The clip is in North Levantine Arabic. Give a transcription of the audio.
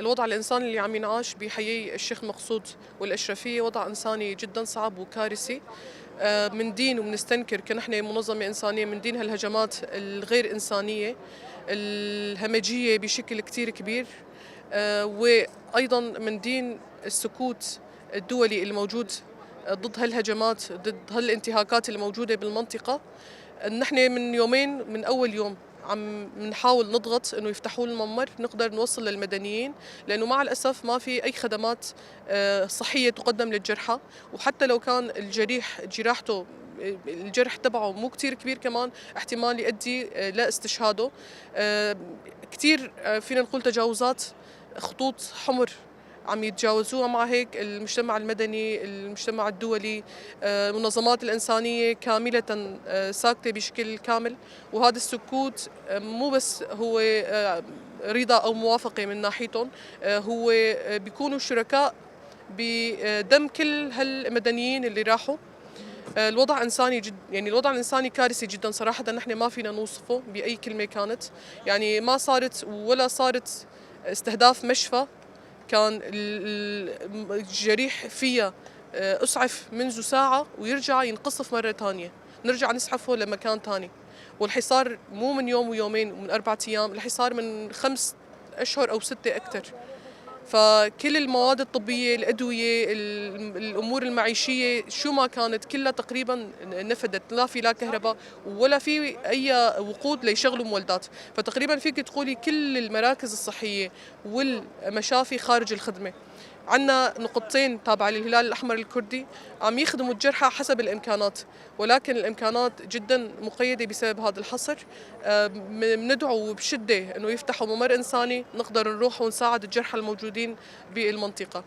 الوضع الإنساني اللي عم ينعاش بحيي الشيخ مقصود والأشرفية وضع إنساني جدا صعب وكارثي. مندين وبنستنكر كنحن منظمة إنسانية، مندين هالهجمات الغير إنسانية الهمجية بشكل كتير كبير، وأيضا مندين السكوت الدولي الموجود ضد هالهجمات، ضد هالانتهاكات الموجودة بالمنطقة. نحن من يومين، من أول يوم عم نحاول نضغط انه يفتحوا الممر نقدر نوصل للمدنيين، لانه مع الاسف ما في اي خدمات صحيه تقدم للجرحى، وحتى لو كان الجريح جراحته الجرح تبعه مو كتير كبير كمان احتمال يؤدي لاستشهاده. كتير فينا نقول تجاوزات، خطوط حمر عم يتجاوزوها. مع هيك المجتمع المدني، المجتمع الدولي، المنظمات الإنسانية كاملة ساكتة بشكل كامل، وهذا السكوت مو بس هو رضا أو موافقة من ناحيتهم، هو بيكونوا شركاء بدم كل هالمدنيين اللي راحوا. الوضع إنساني جد، يعني الوضع الإنساني كارثي جدا صراحة، نحن ما فينا نوصفه بأي كلمة كانت. يعني ما صارت ولا صارت استهداف مشفى كان الجريح فيها أسعف منذ ساعة ويرجع ينقصف مرة ثانية، نرجع نسعفه لمكان ثاني. والحصار مو من يوم ويومين ومن 4 أيام، الحصار من 5 أشهر أو 6 أكثر. فكل المواد الطبية، الأدوية، الأمور المعيشية، شو ما كانت كلها تقريبا نفدت، لا في لا كهرباء ولا في أي وقود ليشغلوا مولدات. فتقريبا فيك تقولي كل المراكز الصحية والمشافي خارج الخدمة. عندنا نقطتين تابعة للهلال الأحمر الكردي عم يخدموا الجرحى حسب الإمكانات، ولكن الإمكانات جدا مقيدة بسبب هذا الحصر. بندعو بشدة أنه يفتحوا ممر إنساني نقدر نروح ونساعد الجرحى الموجودين بالمنطقة.